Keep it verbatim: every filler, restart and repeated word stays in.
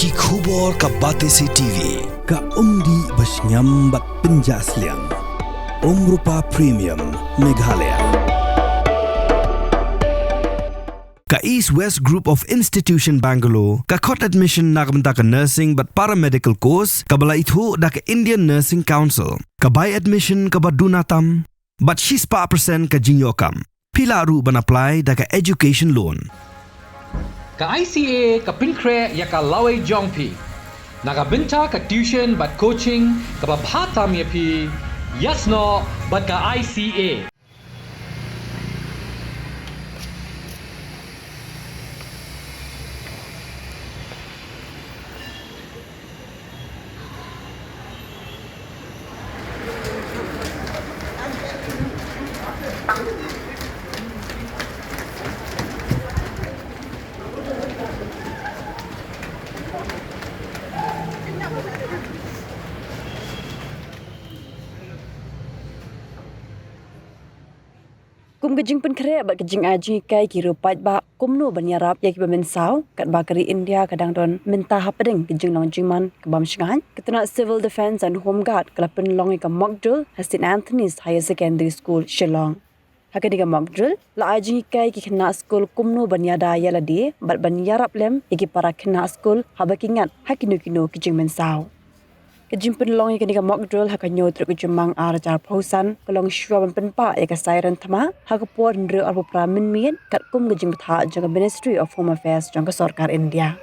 Ki khubor ka Batesi T V, ka umdih ba shngiam bad pynjah sliang. Umrupa Premium, Meghalaya. Ka East West Group of Institution Bangalore ka khot admission na ka bynta ka nursing bad paramedical course kaba la ithuh da ka Indian Nursing Council. Ka bai admission kaba duna tam bad shispah percent ka jingïoh kam. Phi lah ruh ban apply da ka education loan. Ka I C A ka pynkhreh ïa ka lawei jong phi na ka bynta ka tuition bad coaching kaba bha tam ïa phi. Ïasnoh bad ka I C A. Kum ka jingpynkhreh bad ka jingai jinghikai ki riew paidbah kumno ban ïarap ïa kiba mynsaw, katba ka ri India ka dang don mynta hapdeng ka jinglong jingman ka bym shngaiñ, ka tnat Civil Defence and Home Guard ka la pynlong ïa ka mock drill ha Saint Anthony's Higher Secondary School, Shillong. Ha kane ka mock drill la ai jinghikai ki khynnah skul kumno ban ïada ïa lade bad ban ïarap lem ïa ki para khynnah skul haba ki ngat ha kino kino ki jingmynsaw. Ka jingpynlong ïa kane ka mock drill ha ka hynñiew tarik u Jymmang ar hajar arphew san ka long shuwa ban pynpah ïa ka siren thma ha ka por hynriew arphew phra mynmiet katkum ka jingbthah jong ka Ministry of Home Affairs jong ka Sorkar India.